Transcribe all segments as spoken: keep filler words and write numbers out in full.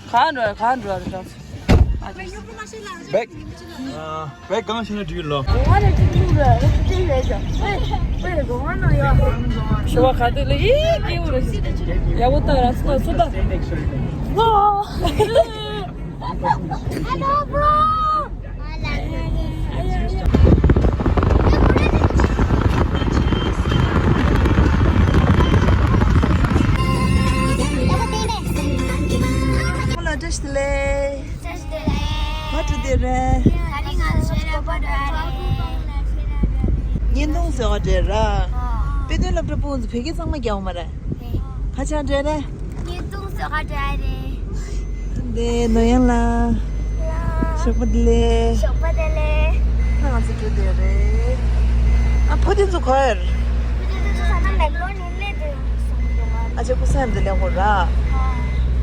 གང་འགྲོ་གང་འགྲོ་རེད་ད། བེག་བེག་གང་ཞིག་ན་འགྲིག་ལོ། ཞོ་བ་ག་དུས་ལ་ཡི་སྐྱེ་བོ་རེད། ཡག་པོ་ད་ར་སུ་ད་སུ་ད། Hello, bro. བཀྲ་ཤིས་བདེ་ལེགས། བཀྲ་ཤིས་བདེ་ལེགས། བཀྲ་ཤིས་བདེ་ལེགས། ད་རིང་ང་ཚོ་ཤེས་རབ་པོ་འགྲོ་ཡ་རེད། བརྙན་ཐུང་བཟོ་ག་འགྲོ་ར། ཨ། དཔེ་སྟོན་སློབ་གྲྭ་སྤུན་ཚོ་བོད་སྐད་གཙང་མ་རྒྱག་འོང་མ་རེད། རེད། ཁ་ཆག་འགྲོ་ར། བརྙན་ཐུང་བཟོ་ག་འགྲོ་ཡ་རེད། འདི་ནོར་གཡང་ལགས། ལགས། ཞོགས་པ་བདེ་ལེགས། ཞོགས་པ་བདེ་ལེགས། ཨ་ང་ཚོ་འགྲོ་བསྡད་རེད། ཨ་ཕོ་དེ་ཚོ་ག་པར། ཕོ་དེ་ཚོ་ས་ན་མེག་ལོ་ནི་སླེབས་འདུག་སོང་འདུག་ཨ་ཅག་ཁུ་སེམས་བདེ་ལེགས་གོ་ར། ཨ།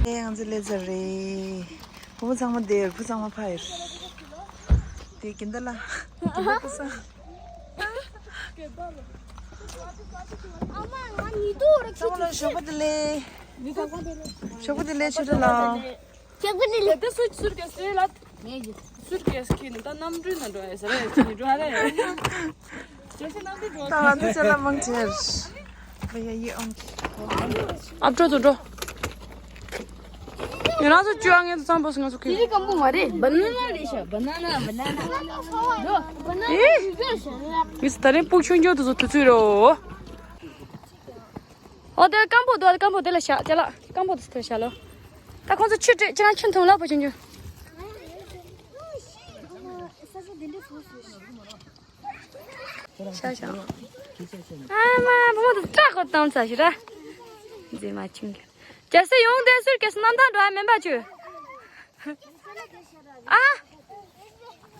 ཨེ་ང་ཚོ་སླེབས་ཚར་རེད། བུ་མོ་ཚང་མ་བསྡད་ཡོད། བུ་ཚང་མ་ཕ་ཡོད། དེ་གིན་ད་ལ། གིན་ད་ཁུ་སང་། ཚང་མ་ལ་ཞོགས་པ་བདེ་ལེགས། ཞོགས་པ་བདེ་ལེགས་ཆོས་སྒྲོན་ལགས། ཞོགས་པ་བདེ་ལེགས། ད་སུ་སུར་གེ་སུ་ལ། སུར་གེ་སུ་ཁྱེར་ནས་ད་གནམ་གྲུའི་ནང་འགྲོ་ཡ་ཟེར་རེད་ཁྱེར་ནས་འགྲོ་ཡ་རེད། ད་ང་ཚོ་ཅ་ལག་མང་ཆེར། བ་ཡ་ཡི་ཨང་། ཨབ་འགྲོ་ཚོ་འགྲོ། ང་རང་ཚོ་བཅུ་ཨང་ངེད་ཚོ་ཚང་པོ་སུ་ང་ཚོ་ཁྱེར། དེ་གམ་པོ་མ་རེད། བ་ན་ན་རེད་ཤག་བ་ན་ན་བ་ན་ན། འགྲོ་བ་ན་ན། ཨེ། མི་ཚོ་ད་རིང་སྤུག་ཆུང་ཆུང་དུ་ཚོ་དུས་ཚོད་རོ། ཨོ་དེ་སྐམ་པོ་འདུག་སྐམ་པོ་དེ་ལ་བཞག་ཅ་ལག་སྐམ་པོ་དེ་ལ་བཞག་ལོ། ད་ཁོང་ཚོ་ཆུ་སྤྲད་ཅ་ལག་ཆུ་འཐུང་ལ་པོ་ཆུང་ཆུང་། ཤ་ཤ། ཨ་མ་བུ་མོ་དེ་སྐྲ་ཁོ་བཏང་ཚར་ཞིག་ར། མཛེས་མ་ཆུང་གི། རྒྱལ་སྲས་ཡོང་དེ་ཟུར་གེ་སྣམ་ཐང་འགྲོ་ཡ་མེན་པ་ཆུ། ཨ།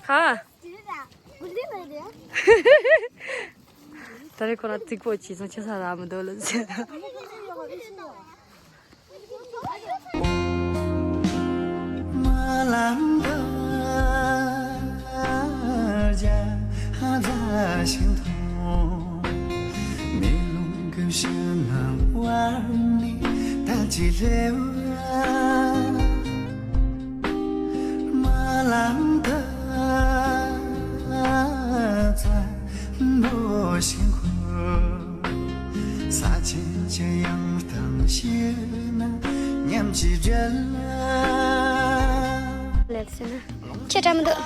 ག་ད་རེས་ཁོ་རང་རྩིག་པོ་ཅི་སོང་ཆེ་ས་ར་མི་འདུག་ལ་ཟེར། ལེགས་སོ་ན། ཁྱེད་འདྲ་མི་འདུག་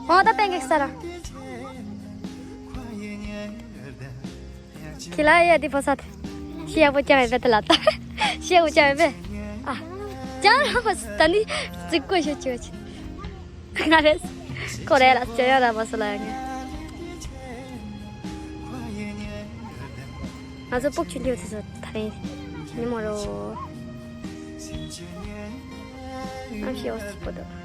ཨོ་ད་པན་ཀེག་ས་ར། ཁྱི་ལ་ཡ་དེ་ཕོ་ས་དེ། ཤི་ཡག་པོ་ཅང་ཡོད་པས་དེ་ལ་ད། ཤི་ཡག་པོ་ཅང་ཡོད་པས། ཨ། ཅང་ར་མ་སི་ད་ནི་རྩིག་པོ་ཤོད་ཅི་བ་ཅི། ང་རེད། ཁོ་རེ་ལ་ཅང་ཡང་ར་མ་སོ་ལ་ཡ་ངས། ང་ཚོ་སྤུག་ཆུ་འདྲེའུ་ཚོ་ཚོ་ད་རིང་ཉི་མོ་རོ། ཨམ་ཤི་ཨོ་སི་པོ་དོ། མ་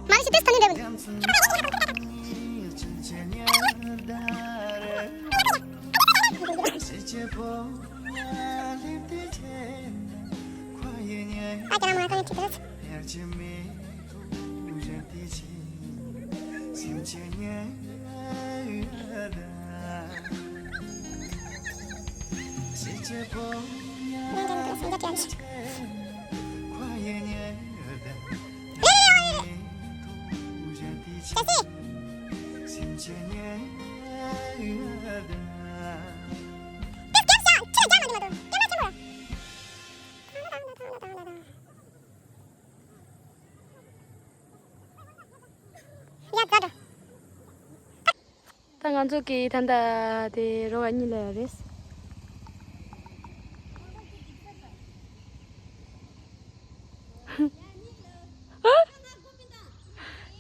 རེད་ཤི་ཏེས་ཐ་ནི་འདྲ་བོ། ཨ་ཅག་མ་ཐོན་ཁྱི་ཏེས། ད་ང་ཚོ་གི་ད་ལྟ་དེ་རོ་བ་གཉིས་ལ་ཡོད་རེད།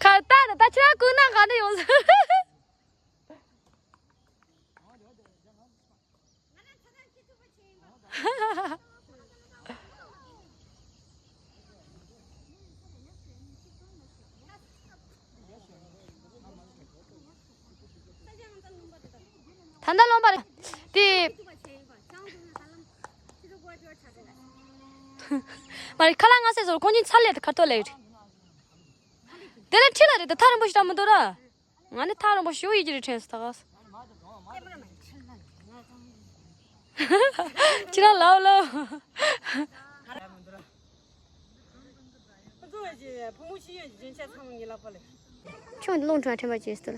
ཁ་ཏ་ད་ད་ཆ་ཀུན་ན་ག་ནས་ཡོང་ཟེར། ད་ལྟ་རློན་པ་རེད། དེ། མ་རེད། ཁ་ལག་ང་སེ་ཟོར་ཁོང་གཉིས་ཚར་ལས་དེ་ཁ་ཐོག་ལས་རེད། དེ་ལས་ཁྲི་ལ་རེད་དེ་ཐག་རིང་པོ་ཞིག་རག་མི་འདུག་ར། ང་ནི་ཐག་རིང་པོ་ཞིག་ཡིད་ཀྱི་རེད་དྲན་སོང་ད་ག་སོ། ཁྱེད་རང་ལབ་ལབ། ཁྱོད་རླུང་འཕྲོ་བ་དྲན་པ་བྱེད་སྲིད་ལ།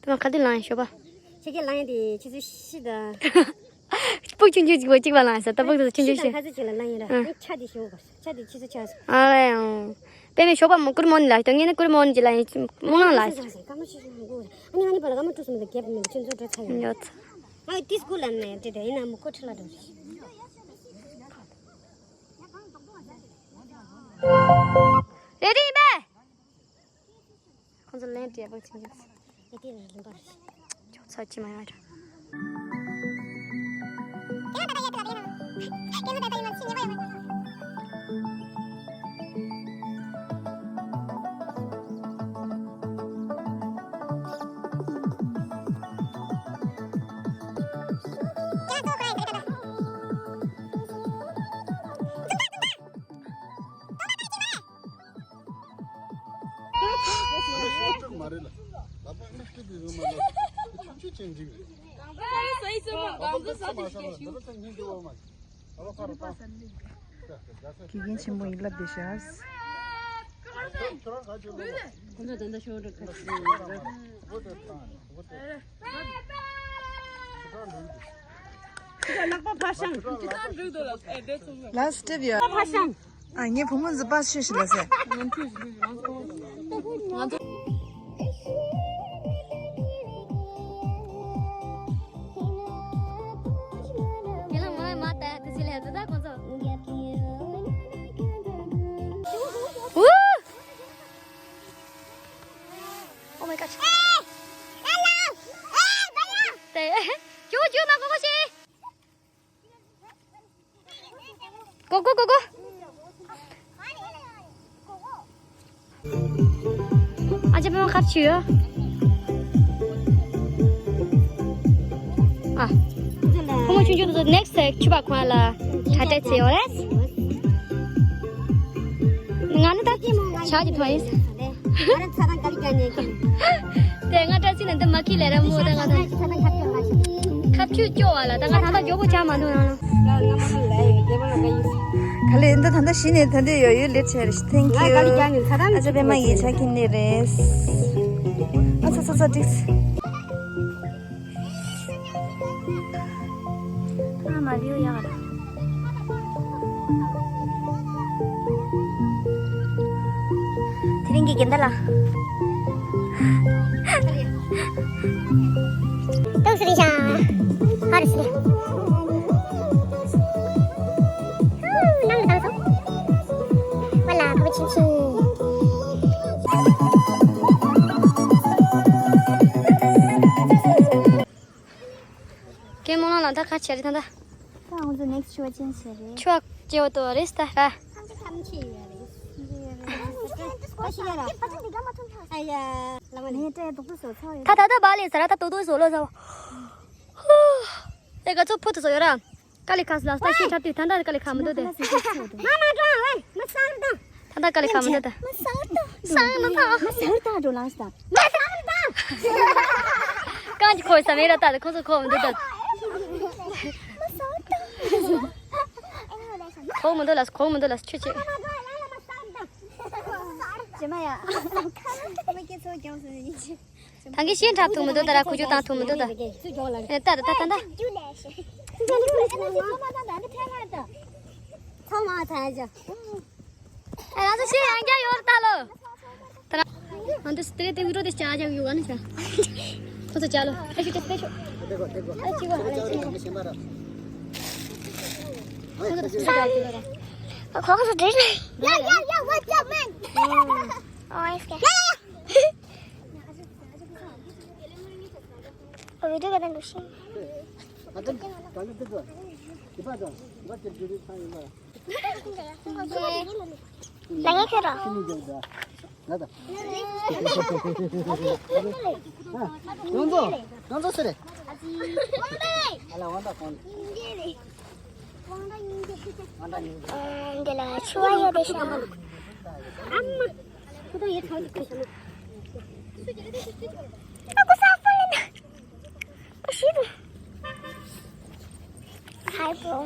དེ་མ་ག་དུས་ལངས་ཡིན་ཞོགས་པ། ཁྱེད་ཀྱིས་ལངས་ཡིན་དེ་ཆུ་ཚོད་བཞི་དང་། སྤུ་གུ་ཆུང་ཆུང་གཅིག་པོ་གཅིག་པ་ལངས་ས་ད་སྤུ་གུ་དེ་ཆུང་ཆུང་བཞི་དང་ཤི། ཁ་ཚོད་གཅིག་ལ་ལངས་ཡིན་ར། ཨ། ནི་ཆ་དེ་ཞིག་འོ་གོ་ཆ་དེ་ཆུ་ཚོད་ཆ་སོང་། ཨ་ལས་ཡང་། དཔེ་མེད་ཞོགས་པ་མོ་ཀུར་མོ་ནི་ལ་ཞོག་ངས་ནི་ཀུར་མོ་ནི་ཅི་ལ་ཡིན་མོ་ནང་ལ་ཞོག་ཀ་མོ་ཆུ་ཆུ་ཧང་གོ། ཨ་ནི་ང་ནི་པ་ལ་ཀ་མོ་ཀྲུ་སུ་མི་ད་རྒྱབ་ནི་ཆུ་ཚོད་འགྲོ་ཚ་ཡོང་། ཡོད་ཚ། ཨ་ཏི་སྐུ་ལ་ནས་དེ་དེ་ཡིན་ན་མོ་ཀོ་ཁྲི་ལ་འགྲོ་རེད། རེ་རེ་ཡིན་པས། ཁོང་ཚོ་ལན་བྲིས་པ་ཆེན་ཆེན། ཨེ་དེ་ནས་ལུང་པར། ཅོག་ཚ་ཅི་མ་ཡང་མ་རེད་ལ། ལ་པ་ཨིན་སྐད་དེ་ཡོད་མ་ལ། ཆུང་ཆུང་ཅན་འགྲིག་རེད། དགེ་རྒན་ཆེན་མོ་ཡིན་ལབ་བསྡད་ཤག་ཁྱོད་རང་ག་ཅོ་ལོ། ཁོང་ཚོ་ད་ལྟ་ཤོག་སྒྲིལ་ཁ་ཤས། ལག་པ་ཕར་བཤང་། ལ་སི་ཊེབ་ཡོད། ཕར་བཤང་། ཨ་ངའི་བུ་མོ་འཛི་པ་ཤོད་ཤི་ལ་ཟེར། ང་ཚོ། ཁྱེད་ལ་མ་མ་ལྟ་དུ་ཅི་ལས་དུ་ད་ཁོང་ཚོ། ཨུ། Oh my god. དེ། ཇོ་ཇོ་མ་གོ་གོ་ཤི། གོ་གོ་གོ་གོ། ཨ་ཅེ་པེ་མ་ཁ་ཆུ་ཡོ། ཨ། ཕོ་མོ་ཆུང་ཆུང་དུ་next ཆུ་བ་ཁོང་ལ་ཁྲ་ཏྲ་ཚེ་ཡོ་རེད། ང་ནི་ད་ཆ་གི་ཐོ་ཡིན། ང་རང་ཚ་དང་ག་ལི་ག་ནས་ཀྱི། དེ་ང་ཏྲ་ཚི་ནས་འདི་མ་ཁི་ལས་ར་མོ་ད་ང་ད། ཁ་ཆུ་སྐྱོ་བ་ལ་ད་ང་ད་ད་མགྱོགས་པོ་ཆ་མ་འདུག་ཡང་ན། ག་ལེ་འདི་ད་ད་གཞི་ནས་ད་འདི་ཡོད་ཡོད་ལེ་ཆེ་རེ། Thank you. ཨ་ཅེ་པེ་མ་ཡི་ཆ་ཁྱིམ་ནས་རེད། ཨ་ཚ་ཚ་ཚ་འགྲིག་ཨ་མ་ལིའུ་ཡག་ར། དེ་རིང་གི་རྒན་ད་ལ། ཏོག་ཙམ་རིང་ཤག་ཧ་རི་སི། ནང་ལ་བཏང་སོང་། བ་ལ་ཁ་བ་ཆིན་ཆིན། ཀེ་མོ་ལ་ད་ཁ་ཆེ་རེད་ད་ད། ད་ང་ཚོ་next ཆུ་བ་ཅན་ཆེ་རེད། ཆུ་བ་ཅེ་བ་ཏོ་རེད་ད་ར། ཐམས་ཅད་ཡོད་རེད། ཨ་ཡ། ལ་མ་ནི་ཏྲེ་དོག་ཏོ་སོ་ཚོ་ཡོད། ད་ད་ད་བ་ལེ་ས་ར་ད་དོག་ཏོ་སོ་ལོ་ས་བ། ཧུ། ཨེ་ག་ཚོ་ཕུ་ཏོ་སོ་ཡོད་ར། ཀ་ལི་ཁ་སི་ལ་ས་ཤི་ཁྱབ་ཏི་ད་ད་ཀ་ལི་ཁ་མི་འདུག་དེ། མ་མ་ཀྲང་ཝེ་མ་སར་དང་། ད་ད་ཀ་ལི་ཁ་མི་འདུག་དེ། མ་སར་དང་། སང་ན་ད། མ་སར་དང་འགྲོ་ལངས་དང་། མ་སར་དང་། གང་གི་ཁོ་ས་མེ་ར་ད་དེ་ཁོ་ཚོ་ཁོ་མི་འདུག་དེ། མ་སར་དང་། ཁོ་མི་འདུག་ལ་ཁོ་མི་འདུག་ལ་ཆུ་ཆེ། དེ་མ་ཡ། ཁ་མ་སྐྱེ་ཚོ་རྒྱང་སོང་ཡིན་ཅི། ད་གིན་ཤིང་འཁྲབ་ཐུབ་མི་འདུག་ད་ར་ཁུ་ཆུ་བཏང་ཐུབ་མི་འདུག་ད། ད་ད་ད་ད་ད། ཚང་མ་ཐལ་ཅི། ཨ་ང་ཚོ་ཤིང་ཡང་བསྐྱར་ཡོད་རེད་ད་ལོ། ད་ར། ང་ཚོ་སི་ཏི་རེ་དེ་བི་རོ་དེ་ཅག་ཅག་ཡོད་ག་ནི་ཤ། ཁོ་ཚོ་ཅག་ལོ། ཨ་ཤི་ཏེ་སྤེ་ཤོ། ཨ་ཅི་གོ་ཨ་ལ་ཅི་གོ། ཁོ་ཚོ་ཅག་ལོ། ཁོ་ཚོ་ཅག་ལོ། Yeah, yeah, yeah, what's up, man? Oh, it's okay. Yeah, yeah, yeah. Oh, video ka dang dushi. Nang kero. Nonzo, nonzo sere. Ala wanda kon. Wanda nyi. Ndela chuwa yo de shama. Hi, bro.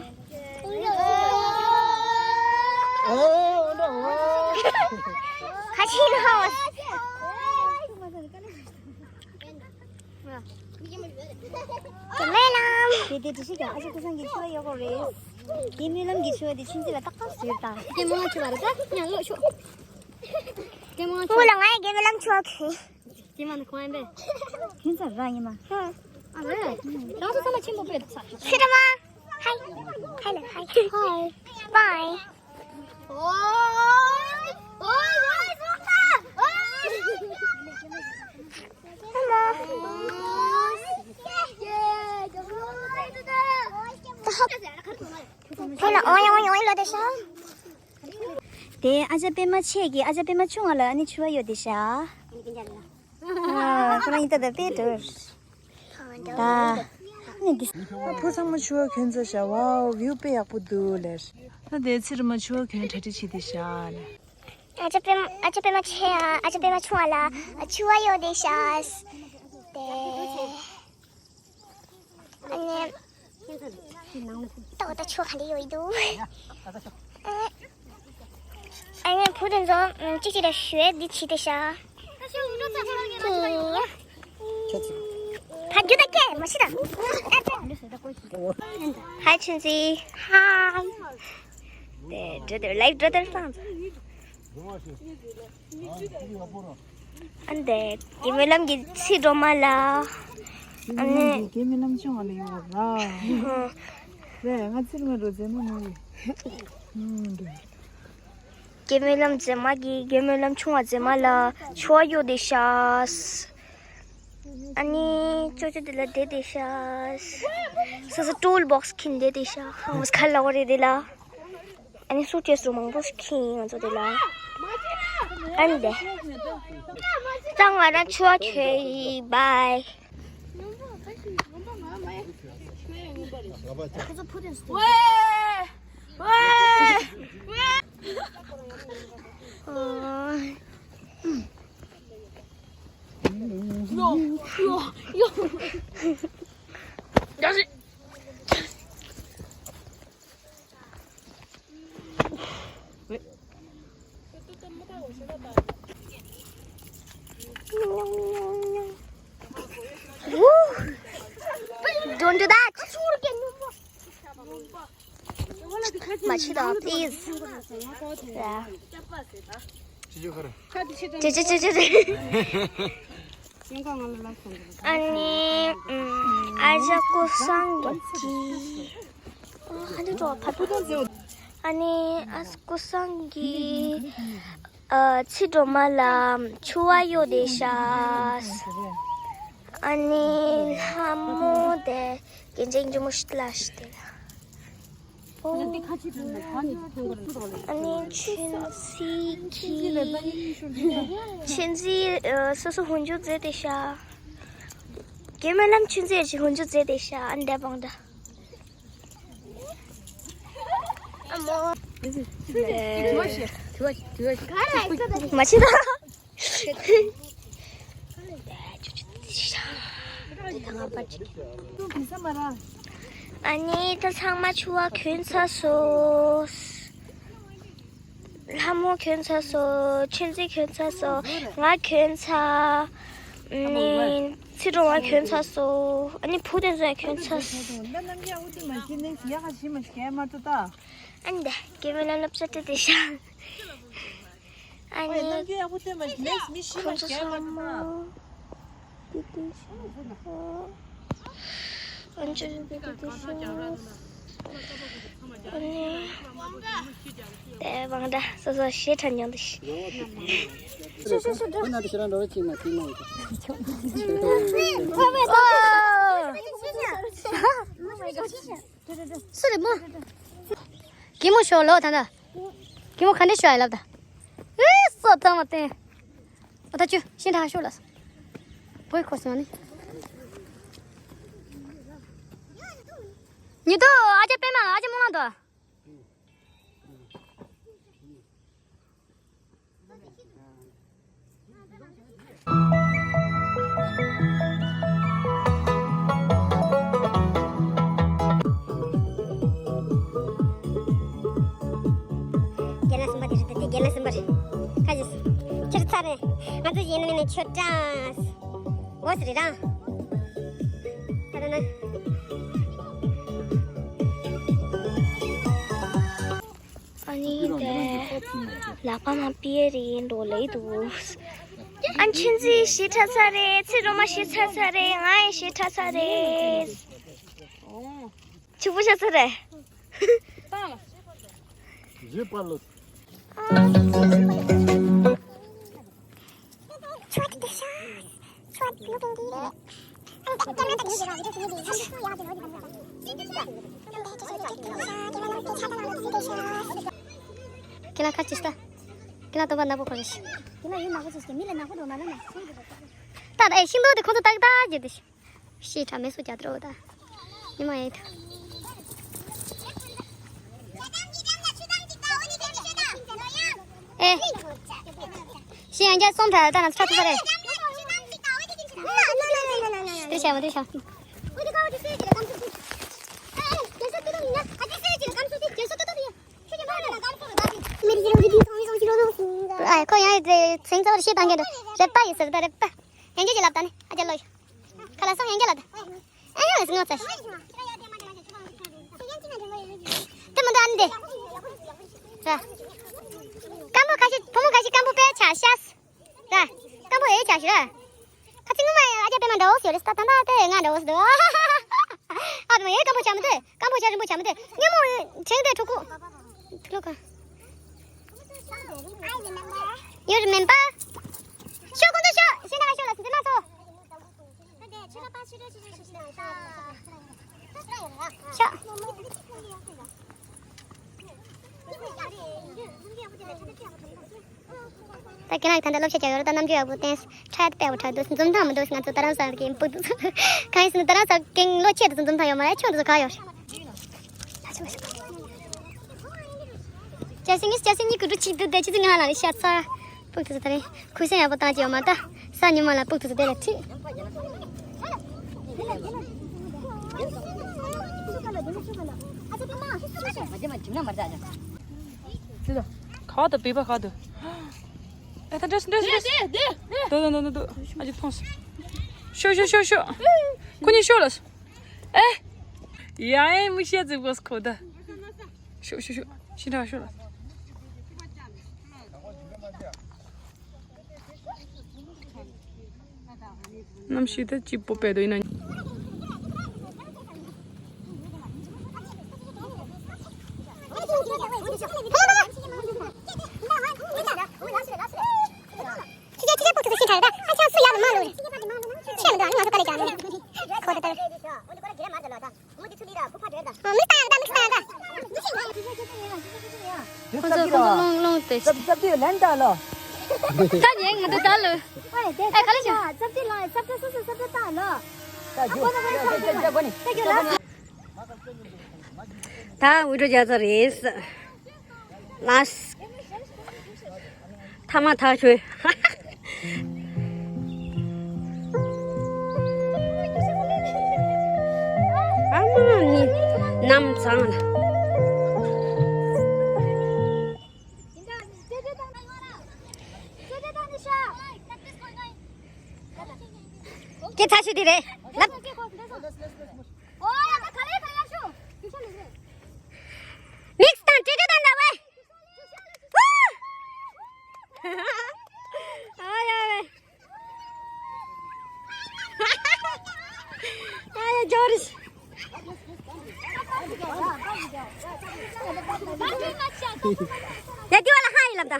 དེ་དེ་དྲི་ཤིག་ཀྱང་ཨ་ཅག་ཀུན་བཟང་གི་ཆུ་བ་ཡོད་གོ་རེད། དེ་སྨོན་ལམ་གྱི་ཆུ་བ་དེ་ཆུན་ཚི་ལ་ཏག་ཏག་ཟེར་དང་། དེ་སྨོན་ལམ་ཆུ་བ་རེད་ད་ཡང་ལོག་ཤོག་དེ་སྨོན་ལམ་ཆུ་བ། ང་ཡི་དགེ་སྨོན་ལམ་ཆུ་བ་གི། དེ་མ་ནི་ཁོང་ཨེ་འབད། ཁྱིམ་ཚང་རང་ཡིན་མ། ཨ་རེད། རང་ཚོ་ཚང་མ་ཆེན་པོ་དཔེ་ཚ། ཤི་ར་མ། ཧའི། ཧའི་ལ་ཧའི། ཧའི། བའི། ཨོ། ཨོ། ཨོ། ཧེ་མ། ད་ཧ། ཁོ་ལ་ཨོ་ཡ་ཨོ་ཡ་ཨོ་ཡ་ལོ་དེ་ཤ། དེ་ཨ་ཅག་པད་མ་ཆེ་གི་ཨ་ཅག་པད་མ་ཆུང་བ་ལ་ཨ་ནི་ཆུ་བ་ཡོད་དེ་ཤ། ཨ་ཁོ་རང་ཡིན་ད་ད་དཔེ་འགྲོ། ད་ནི་འདི། ཨ་ཕོ་ཚང་མ་ཆུ་བ་གྱོན་ཚར་ཤག་ཝའོ་བིའུ་དཔེ་ཡག་པོ་འདུག་ལེར། ད་དེ་ཚེ་རིང་མ་ཆུ་བ་གྱོན་གྲ་སྒྲིག་བྱེད་དེ་ཤག་ལེ། ཨ་ཅག་པད་མ་ཨ་ཅག་པད་མ་ཆེ་ཨ་ཨ་ཅག་པད་མ་ཆུང་བ་ལ་ཆུ་བ་ཡོད་དེ་ཤག་དེ། ཨ་ནི། ཏོག་ཏོ་ཆུ་ག་འདྲ་ཡོད་འདུག་ཨ་ནི་བུ་དེ་ཚོ་གཅིག་གཅིག་ལ་ཞུ་འདི་བྱེད་དེ་ཤག་ཕ་རྒྱུད་ད་སྐད་མ་བྱེད་ད། ཧའི་ཆུན་ཙི། ཧའི། དེ་འགྲོ་དེར་ལའིབ་འགྲོ་དེར་སང་། ཨ་འདས་དགེ་སྨོན་ལམ་གྱི་ཚེ་སྒྲོལ་མ་ལ། ཨ་ནི། དགེ་སྨོན་ལམ་ཆུང་བ་ལ་ཡོད་ར། རེད་ང་ཚེ་རིང་མ་རུ་མཛེས་མ་མ་ཡིན། དགེ་སྨོན་ལམ་མཛེས་མ་གི་དགེ་སྨོན་ལམ་ཆུང་བ་མཛེས་མ་ལ་ཆུ་བ་གཡོ་དེ་ཤག་ཨ་ནི་ཅོ་ཅོ་དེ་ལ་བསྡད་དེ་ཤག་སོ་སོ་ཊུལ་བོགས་ཁྱེར་བསྡད་དེ་ཤག་ཧང་མོས་ཁ་ལ་འོ་རེད་དེ་ལ། ཨ་ནི་སུ་ཊི་ཀེ་སི་རུ་མང་པོ་ཞིག་ཁྱེར་ཡིན་ང་ཚོ་དེ་ལ། ཨ་ནི་དེ། ད་ང་རང་ཆུ་བ་ཁྱོད་ཡིན་བའི། ཝེ། ཝེ། ཝེ། ཡོ། ཡོ། ཡོ། ཡ་ཞིག Don't do that. མ་བྱེད་དང་please. Yeah. ཅི་ཅི་ཅི་ཅི། ཨ་ནི་ཨ་ཅག་ཀུན་བཟང་གི། ཨ་ནི་འགྲོ་ཕ་ཕུ། ཨ་ནི་ཨ་ཀུན་བཟང་གི་ཚེ་སྒྲོལ་མ་ལ་ཆུ་བ་གཡོ་དེ་ཤག་ཨ་ནི་ལྷ་མོ་དེ་གན་ཅིག་ཇུ་མོ་ཤི་ལ་ཤི་དེ་ལ། ཨ་ནི་ཆུན་སི་ཁི། ཆུན་སི་སོ་སོ་ཧུན་ཇུ་ཛེ་དེ་ཤག་དགེ་སྨོན་ལམ་ཆུན་སི་ཡར་ཅིག་ཧུན་ཇུ་ཛེ་དེ་ཤག་ཨ་ནི་དེ་བང་ད། མ་བྱེད་ད། ཨ་ནི་ད་ཚང་མ་ཆུ་བ་གྱོན་ཚར་སོང་། ལྷ་མོ་གྱོན་ཚར་སོང་། ཆུང་ཆུང་གྱོན་ཚར་སོང་། ང་གྱོན་ཚར། ཨ་ནི་ཚེ་སྒྲོལ་མ་གྱོན་ཚར་སོང་། ཨ་ནི་བུ་དེ་ཚོ་ཡང་གྱོན་ཚར་སོང་། ཨ་ནི་དེ་སྐྱེ་དམན་ལ་སློབ་གྲྭ་སྤྲད་དེ་ཤག་ཨ་ནི་ཁོང་ཚོ་ཚང་མ། ཨ་ནི་དེ་བང་འདྲ་སོ་སོ་ཞེ་ཁྲ་མྱོང་དུ་ཤི། ཁོ་ན་དེ་ཤི་རང་འགྲོ་བ་ཅིག་མ་ཤི་མ་ཡིན། སུ་རེད་མོ། གད་མོ་ཤོར་ལོ་ད་ད། གད་མོ་ག་འདྲ་ཤོར་ཡ་ལབ་ད། ཨེ་སོ་ཐང་མ་བསྟན། ཨོ་ད་ཅུ་ཤིན་ཐང་ཤོར་ལ། བོད་ཁོ་སོང་ནི། ཉི་དུ་ཨ་ཅག་པད་མ་ཨ་ཅག་མོ་ལང་དུ། རྒན་ལགས་གསུམ་པ་དེ་རེད་དེ། རྒན་ལགས་གསུམ་པ་རེད། ཁ་ཅིག་ཁྱེར་ཚར་རེད། ང་ཚོ་ཡིན་ནི་མིན་ནི་ཆོས་གྲྭ། འོ་ཟེར་རེད་རང་། ད་ད་ན། ཨ་ནི་དེ་ལག་པ་མ་ཕྱིས་རེད་འགྲོ་ལེ་འདུག་ཨ་ཆུང་ཆུང་ཞེ་ཁྲ་ཚར་རེད། ཚེ་སྒྲོལ་མ་ཞེ་ཚར་ཚར་རེད། ང་ཡང་ཞེ་ཁྲ་ཚར་རེད། ཕྱུག་པོ་ཤ་ཚར་རེད། རྗེས་པར་ལོ། ཁྱེད་ལ་ཁ་ཅིག་ལྟ། ཁྱེད་ལ་སྟོན་པ་ནག་པོ་ཁོ་རེ་ཤི། ཁྱེད་ལ་ཡུལ་ནག་པོ་ཅིག་ཤི། མི་ལ་ནག་པོ་འགྲོ་མ་ལ་ན། ད་ད་ཨེ་ཤིང་ཏོག་དེ་ཁོ་ཚོ་ཏག་ཏག་རྒྱབ་དེ་ཤི། ཤི་ཁྲ་མེ་སུ་རྒྱ་ཏྲོ་ད། ཉི་མ་ཡེ་ཐུ། ཨེ། ཤི་ཡང་རྒྱ་སོང་ད་ད་ན་ཚ་ཐུ་ས་རེད། དེ་ཤ་མ་དེ་ཤ། ཨ་ཁོ་ཡང་ཚིང་ཚ་བར་ཤེས་དང་གི་རེད་པ་ཡིན་ཟེར་ད་རེད་པ། ཡང་གི་ལབ་ད་ནི་ཨ་ཅག་ལོ་ཡོད། ཁ་ལ་སང་ཡང་གི་ལབ་ད། ཨ་ཡང་ངོ་ཚ། དེ་མི་འདུག་ཨ་ནི་དེ། ར། སྐམ་པོ་ཁ་ཤས་བུ་མོ་ཁ་ཤས་སྐམ་པོ་དཔེ་ཆ་ཤས། ར། སྐམ་པོ་ཨེ་ཆ་ཤི་ར། ཁ་ཚིག་ངོ་མ་ཨ་ཅག་པད་མ་འདྲ་བོ་ཞིག་རེད། ད་ད་ད་དེ་ང་འདྲ་བོ་ཞིག་འདུག་ཨ་པད་མ་ཨེ་སྐམ་པོ་ཆ་མི་འདུག་སྐམ་པོ་ཆ་རིང་པོ་ཆ་མི་འདུག་སྙན་མོ་དྲན་དེ་ཕྲུ་གུ། ཕྲུ་གུ། You remember? ཤོག་ཁོང་ཚོ་ཤོག་ཤེས་ན་ཤོག་ལ་འཛིན་མ་ཚོ། ཤོག་ད་ཁྱེད་རང་གི་ད་ལྟ་སློབ་ཆ་རྒྱག་ཡོད་རེད། ད་རྣམ་འགྱུར་ཡག་པོ་བསྟན། ཁྲ་དཔེ་བ་ཁྲ་འདུག་འཛུམ་མདངས་མི་འདུག་ང་ཚོ་རྡ་རམ་ས་ལ་གི་སྤུ་གང་ཡིན་ཟེར་ན་རྡ་རམ་ས་གི་ལོ་ཆེད་དུ་འཛུམ་མདངས་ཡོད་མ་རེད། ཆུང་དུ་ག་ཡོད་རེད། ཅ་སི་ངས་ཅ་སི་གཉིས་ཀྱི་འགྲོ་ཅིག་འདུག་དེ་ཆུ་ཚོད་ང་ལ་ཤ་ཚ། སྤུ་གུ་ཚོ་ད་རེས་ཁུ་སེམས་ཡག་པོ་བཏང་ཅི་ཡོད་མ་ད། ས་ཉི་མ་ལ་སྤུ་གུ་ཚོ་དེ་ལ་ཁྲིད། ཁ་བ་དང་པིག་པ་ཁ་བ་དང་། ཨེ་ད་འདྲ་སོང་འདྲ་སོང་འདྲ་སོང་། དོ་དོ་དོ་དོ་དོ། ཨ་ཅིག་ཐོངས། ཤོག་ཤོག་ཤོག་ཤོག་ཁོ་གཉིས་ཤོག་ལ། ཨེ། ཡ་ཨེ་མི་ཤེས་ཙིག་པོ་ཁོ་ད། ཤོག་ཤོག་ཤོག་ཤི་འདྲ་ཤོག་ལ། གནམ་གཤིས་ད་སྐྱིད་པོ་དཔེ་དོ་ཡིན་ན། ཁོ་ཚོ་ཁོ་ཚོ་ལོང་ལོང་སྟེ། ཙབ་ཙབ་དེ་ལན་ད་ལོ། ད་ཉན་ང་དུ་ད་ལོ། ཨེ་དེ་ཨེ་ག་ལེ་ཤ། ཙབ་ཙི་ལ་ཙབ་ཙི་སོ་སོ་ཙབ་ཙི་ད་ལོ། ད་ཇོ་ད་ཇོ་ད་ཇོ་ད་ཇོ་ད་ཇོ་ལ། ད་འུ་ཚོ་རྒྱ་ཚ་རེད། ལགས། ཐ་མ་ཐག་ཆོད། ཨ་མ་ནི་ནམ་ཚང་ལ། དེ་ལབ། མིག་དང་ཏྲེ་ཏྲེ་དང་འདྲ་བས། ཨ་ཡ་ཝེ། ཨ་ཡ་ཇོ་རིས། ཡ་དེ་བ་ལ་ཧ་ཡི་ལབ་ད།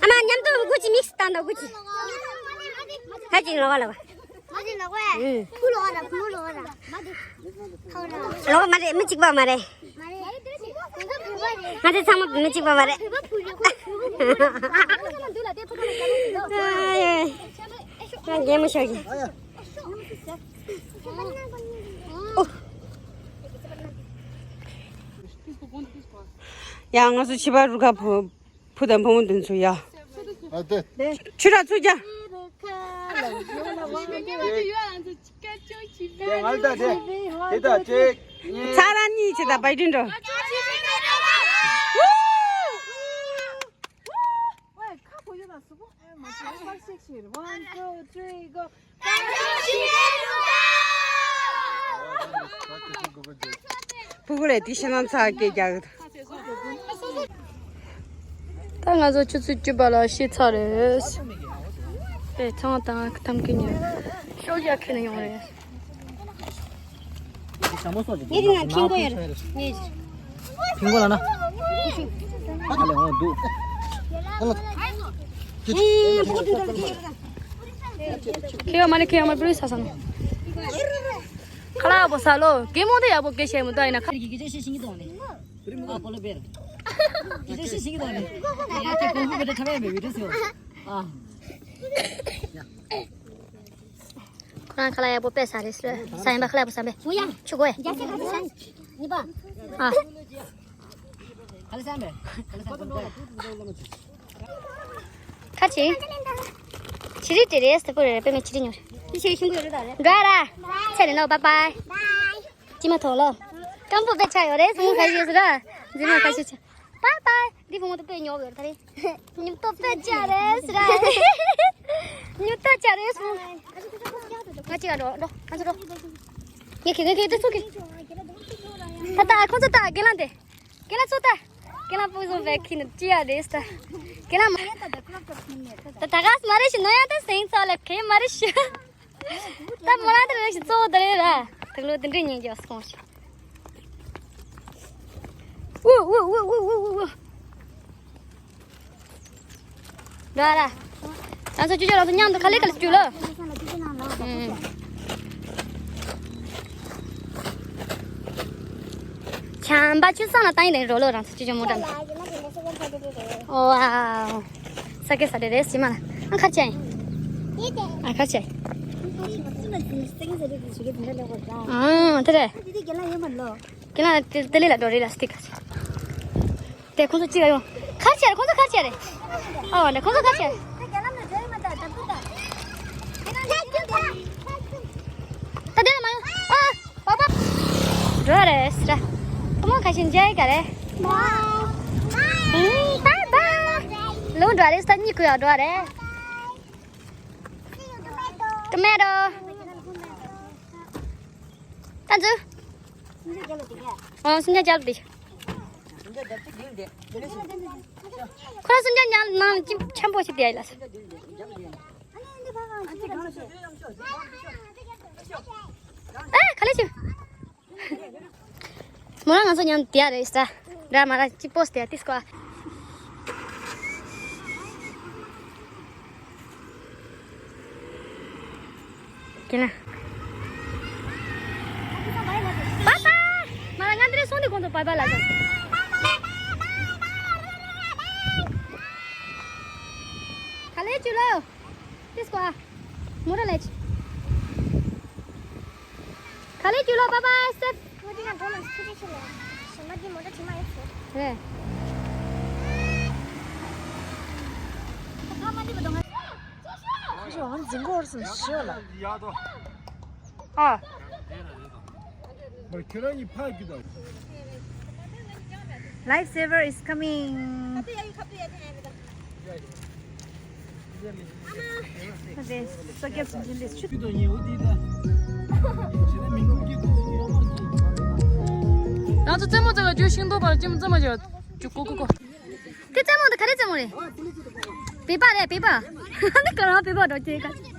ཨ་མ་མཉམ་དུ་དགུ་ཅི་མིག་སི་བཏང་དང་དགུ་ཅི། ཁ་ཅིག་ལོག་ལོག་ལོག་ཨུ། ལོག་མ་རེད། མི་གཅིག་པ་མ་རེད། ང་ཚོ་ཚང་མ་མི་གཅིག་པ་མ་རེད། ང་རྒན་མོ་ཤོག་གི། ཡ་ང་ཚོ་ཕྱི་པར་རུ་ཁ་བུ་བུ་དང་བུ་མོ་འདི་ཚོ་ཡ། ཨ་དེ། ཆུ་ར་ཚུར་རྒྱག་དེ་ང་ལ་ད་དེ། དེ་ད་ཅིག་གཉིས། ཚ་ར་གཉིས་བྱེད་ད་བའི་དྲིན་འགྲོ། One, two, three, go. ཕྲུ་གུ་ལས་དེ་ཤི་ན་ཚ་སྐད་རྒྱག་ད་ང་ཚོ་ཆུ་ཚོད་བཅུ་པ་ལ་ཤི་ཚར་རེད། དེ་ཚང་དང་ཐམ་ཀི་ཉོ། ཤོག་རྒྱག་ཁྱེར་ནས་ཡོང་རེད། ངེད་ཀྱི་ནང་ཕིང་པོ་ཡོད་རེད། ངེད་ཀྱི། ཕིང་པོ་ལ་ན། ཨ་ལེ་འོང་འདུག་ཁེ་ཡོ་མ་ལེ་ཁེ་ཡོ་མ་ལེ་པུ་རི་ས་ས་ནོ། ཁ་ལག་པོ་ས་ལོ། གེ་མོ་དེ་ཡག་པོ་གེ་ཤེས་མོ་ད་ཡིན་ན་ཁ། གི་གི་ཅེ་ཤེ་ཤིང་གི་དོང་ནི། ཨ་པོ་ལོ་བེར། གི་ཅེ་ཤེ་ཤིང་གི་དོང་ནི། ཡ་ཅེ་གོང་ཧུ་བེ་ཏ་ཁ་བེ་བེ་བེ་ཏེ་སོ། ཨ། ཁོ་རང་ཁ་ལག་ཡག་པོ་དཔེ་ཟ་རེད་ཟེར། ཟ་ཡིན་པ་ཁ་ལག་ཡག་པོ་ཟ་མེད། ཆུ་དགོས་ཡ། ཨ། ཁ་ཆེ། ཆི་རི་ཏི་རེད་ཟེར་པོ་རེད། དཔེ་མེད་ཆི་རི་ཉོ་རེད། ཆི་ཆི་ཤིང་གོ་རེད་ད་རེད། ག་ར། ཚེ་རིང་ནོ། བཱའི་བཱའི། ཅི་མ་ཐོག་ལོ། སྐམ་པོ་དཔེ་ཆ་ཡོད་རེད། སུ་མོ་ཁ་ཤས་ཟེར་ར། འཛིན་མ་ཁ་ཤས་ཆ། བཱའི་བཱའི། འདི་བུ་མོ་དེ་དཔེ་ཉོ་གི་ཡོད་རེད་ད་རེད། ཉུ་ཏོ་དཔེ་ཆ་རེད་ཟེར་ར། ཉུ་ཏོ་ཆ་རེད་སུ་མོ། ང་ཅི་ག་འགྲོ་འགྲོ་ང་ཚོ་འགྲོ། ངས་ཁྱེད་ངས་ཁྱེད་དེ་ཚུགས་ཀྱི། ད་ད་ཁོ་ཚོ་ད་རྒན་ལགས་དེ། རྒན་ལགས་ཚུགས་ད། རྒན་ལགས་ཕུག་བཟུང་བས་ཁྱི་ནི་ཅི་ཡ་རེད་ད། རྒན་ལགས་མ། ད་ད་ག་སི་མ་རེད་ཤི་ནོ་ཡ་ད་སེང་ཚོ་ལ་ཁེ་མ་རེད་ཤི། ད་མོ་ལ་དེ་རེ་ཞིག་གཙོ་བོ་དེ་རེད་ར། དེ་ལོ་དེ་འདྲས་ཉན་རྒྱག་སོང་ཞིག་ཨུ་ཨུ་ཨུ་ཨུ་ཨུ་ཨུ། འགྲོ་ཨ་ར། ང་ཚོ་ཅུ་ཅུ་རང་ཚོ་མཉམ་དུ་ག་ལེ་ག་ལེ་ཅུ་ལོ། ཨུ། བྱམས་པ་ཆུ་སྲང་ལ་བཏང་ཡིན་ནས་རོ་ལོ་རང་ཚོ་ཅུ་ཅུ་མོ་འདྲ་ནི། ཨོ་ཝའོ། ས་ཀེ་ས་རེ་རེ་སི་མ་ལ། ཨ་ཁར་ཆེ། ཨ་ཁར་ཆེ། ཨ་དེ་རེད། ཁྱེད་རང་དེ་དེ་ལས་ལ་འགྲོ་རེད་ལ་སྟི་ཁ་ཆེ། དེ་ཁོང་ཚོ་གཅིག་ཡོང་། ཁར་ཆེ་རེད། ཁོང་ཚོ་ཁར་ཆེ་རེད། ཨོ་ནས་ཁོང་ཚོ་ཁར་ཆེ་རེད། ད་དེ་ལ་མ་ཡོང་། ཨ། པ་པ། འགྲོ་རེད་ཟེར། ཁོ་མོ་ཁ་ཤས་མཇལ་ག་རེད། ཨུམ། བཱའི་བཱའི། ལོ་འགྲོ་རེད་ཟེར། གཉིད་ཁུག་ཡག་འགྲོ་རེད། ཏོ་མེ་ཏོ། ད་འཛུལ། ཨོ་སུམ་བརྒྱ་རྒྱབ་དེ། ཁོ་རང་སུམ་བརྒྱ་ཉར་ནང་ཅི་ཆེན་པོ་ཞིག་དེ་ཡ་ལ། ཨ་ག་ལེ་ཞིག་མོ་རང་ང་ཚོ་མཉམ་དེ་ཡ་རེད་ས། འདྲ་མ་ར་ཅི་པོ་སི་དེ་ཡ་ཏིས་ཀོ། ཀྱེ་ན། པ་པ། མ་ལ་ང་འདིར་སོང་དུས་ཁོང་ཚོ་པ་པ་ལ་ཟེར། ག་ལེ་ཅུ་ལོ། ཏིས་ཀོ་ཨ། མོ་ར་ལེ་ཅི། ག་ལེ་ཅུ་ལོ་པ་པ་སེབ། མོ་འདི་ན་འགྲོ་མ་ཆུ་ཆུ་ཆུ་ལ། ཞི་མ་འདི་མོ་ཏོ་ཆི་མ་ཡོད་ཟེར། རེད། ཨ། Lifesaver is coming. རང་ཚོ་རྩེད་མོ་རྩེ་བར་རྒྱུ་ཤིང་ཏོག་བར་ཅི་མོ་རྩེད་མོ་བྱེད་བར་རྒྱུ་ཀོ་ཀོ་ཀོ། དེ་རྩེད་མོ་དེ་ག་རེ་རྩེད་མོ་རེད། བེ་པ་རེད་བེ་པ། འདི་ག་རང་བེ་པ་འགྲོ་ཁྱེད་ཀ།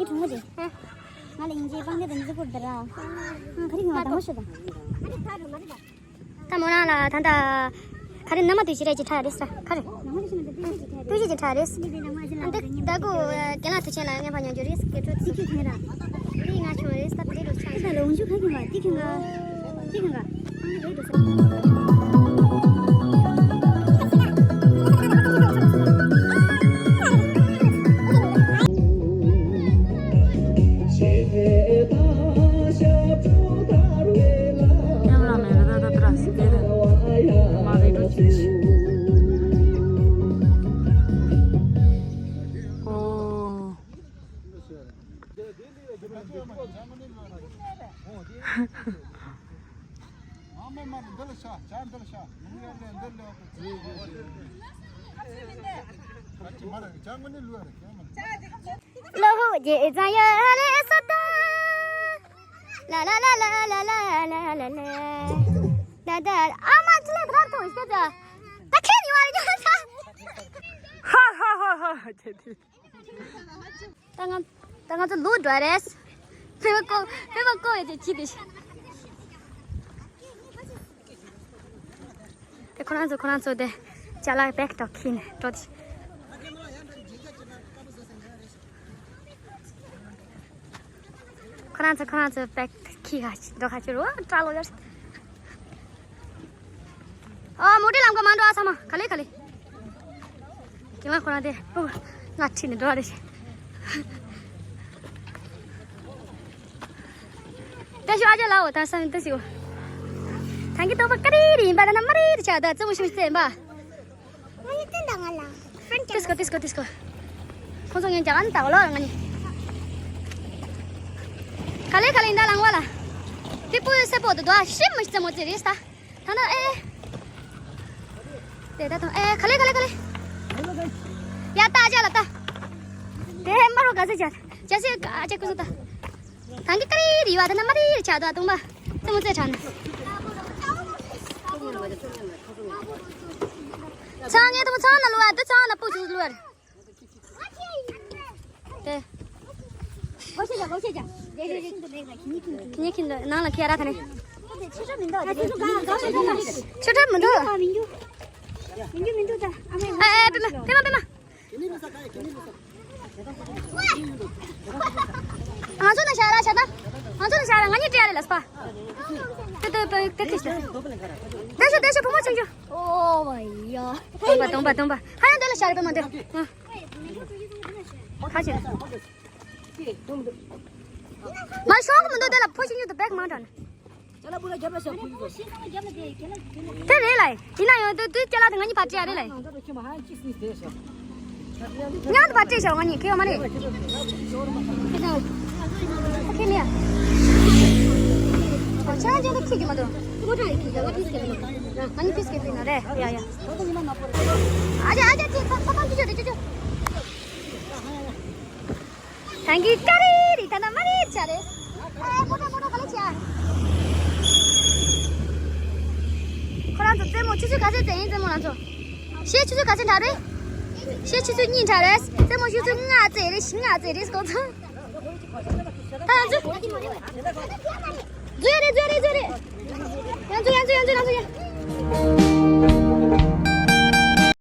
ངའི་གྲོགས་མོ་དེ། ང་ལ་ཡིན་གྱི་སྤང་ཐང་དུ་མི་ཚེ་སྐོར་དེ་ར། ཁ་རི་ང་དང་པོ་ཤོད་དང་། ད་མོ་རང་ལ་ད་ལྟ་ག་རེ་ན་མ་དུས་ཤི་རེད་ཅི་ཁྲ་རེད་ས་ག་རེ། ཏུས་ཤི་ཅི་ཁྲ་རེད། འདི་ད་གུ་རྒན་ལགས་ཐུགས་ཆེན་ལ་ངན་པ་ཉོ་རྒྱུ་རེད་སྐད་ཁྲོད་ཚིག་གི་ཁྱེད་ར། འདི་ང་ཆུང་རེད་ས་དེ་རུ་ཆ། ད་ལོང་ཆུ་ཁ་གི་མ་དེ་ཁྱེད་ང་དེ་ཁྱེད་ང་། ལོ་ཧོ་རྗེ་ཙང་ཡོད་རེད་སོ་ད། ལ་ལ་ལ། ད་ད་ཨ་མ་ཅི་ལ་དྲག་ཐོང་ཤེས་ད། ད་ཁྱེད་ཉི་བ་རེ་ཉོ་ད། ཧ་ཧ་ཧ་ཧ་ཧ་ཁྱེད་དེ། ད་ང་ད་ང་ཚོ་ལོག་འགྲོ་རེད། ཕེ་མ་ཀོ་ཕེ་མ་ཀོ་ཡེ་ཅི་དེ། དེ་ཁོ་རང་ཚོ་ཁོ་རང་ཚོ་དེ་ཅ་ལག་བེག་ཏོ་ཁྱེར་ནས་འགྲོ་དེ། ཁོ་རང་ཚོ་ཁོ་རང་ཚོ་བེག་ཁྱེར་ག་འགྲོ་ག་ཅི་རུ་ཏྲ་ལོ་ཡར། ཨ་མོ་ཏི་ལམ་ཀ་མ་འགྲོ་ཨ་ཚང་མ་ག་ལེ་ག་ལེ། ཁྱེད་ལ་ཁོ་རང་དེ་ཨོ་ང་ཁྲིད་ནས་འགྲོ་རེད། ཏེ་ཤུ་ཨ་ཅག་ལའོ་ད་སང་ཏེ་ཤུ། ཐང་གི་ཏོག་པ་ཀ་རི་རི་ཡིན་པ་ད་ན་མ་རི་རི་ཆགས་ད་ཙི་མོ་ཤུ་ཤུ་ཙེ་ཡིན་པ། ང་ཡི་ཏན་ད་ང་ལ། ཏིས་ཀོ་ཏིས་ཀོ་ཏིས་ཀོ། ཁོང་ཚོ་ངས་རྒྱ་གར་ནས་ད་གོ་ལོ་ང་ནི། ག་ལེ་ག་ལེ་ཡིན་ད་ལང་བ་ལ། ཏི་པུ་སེ་པོ་དུ་དུ་ཨ་ཤི་མི་ཙེ་མོ་ཙེ་རེས་ད། ད་ནི་ཨེ། དེ་ད་དང་ཨེ་ག་ལེ་ག་ལེ་ག་ལེ། ཡ་ད་ཨ་ཅག་ལ་ད། དེ་མ་རོ་ག་ཟེ་ཅག་ཅག་སེ་ཨ་ཅག་ཀུ་སུ་ད། ད་གི་ཀ་རི་རི་བ་ད་ན་མ་རི་རི་ཆགས་ད་དུང་མ། ཙེ་མོ་ཙེ་ཆགས་ན། ཚང་ངེ་དུང་ཚང་ན་ལུ་བ་དུ་ཚང་ན་པུ་ཆུ་ལུ་བ། དེ། ཁྱི་ཁྱི་ནང་ལ་ཁྱེར་ར་ཁ་ནས། ཆུ་ཁྲབ་མི་འདུག་ཨ་ཨ་པེ་མ་པེ་མ། ང་ཚོ་ན་ཤ་ར་ཤ་ད། ང་ཚོ་ན་ཤ་ར་ང་གཉིས་སྤྲད་ཡ་རེད་ལ་སྤ། དེ་དེ་དེ་དེ་ཁྱི་ཤ། དེ་ཤ་དེ་ཤ་བུ་མོ་ཆུང་ཆུང་། ཨོ་ཡ། སྟོང་པ་སྟོང་པ་སྟོང་པ་ཧ་ཡང་དེ་ལ་ཤ་རེད་པ་མ་དེ། ཁ་ཆེ། ང་ཤོག་གི་མི་འདུག་དེ་ལ་ཕོ་ཤིང་ཡོད་དུ་བེག་མང་དྲགས་ནས། དེ་རེད་ལ། ཡིན་ན་ཡང་དུ་དུས་སྐྱེ་ལ་དེ་ང་གཉིས་བར་སྤྲད་ཡ་རེད་ལ། མཉམ་དུ་བར་སྤྲད་བྱ་བ་ང་གཉིས་ཁེ་བ་མ་རེད། ཁེ་ནས། ཁེ་ནས། ཁྱེད་རང་ཅན་དུ་ཁེ་རྒྱུ་མ་འདུག་ང་གཉིས་ཕིས་ཀེ་ཕིས་ན་རེད་ཡ་ཡ། ཨ་ཅག་ཨ་ཅག་ཁྱེད་ཁ་ཁ་ཁ་ཁ་ཁ་ཁ། ཐང་གི་ཀ་རི་རི་ད་ན་མ་རི་ཆ་རེ། ཨེ་པོ་ཏ་པོ་ཏ་ག་ལེ་ཆ། ཁོ་རང་ཚོ་རྩེད་མོ་ཆུ་ཚོད་ག་ཚོད་རྩེ་ཡིན་རྩེད་མོ་རང་ཚོ། ཤེས་ཆུ་ཚོད་ག་ཚོད་འདྲ་རེད། ཤེས་ཆུ་ཚོད་གཉིས་འདྲ་རེད། རྩེད་མོ་ཆུ་ཚོད་ལྔ་རྩེ་རེད་བཞི་ལྔ་རྩེ་རེད་ཁོ་ཚོ། ད་ཡང་ཚུ། འཛུལ་ཡ་རེད་འཛུལ་ཡ་རེད་འཛུལ་ཡ་རེད། ཡང་འཛུལ་ཡང་འཛུལ་ཡང་འཛུལ་ཡང་འཛུལ་ཡ།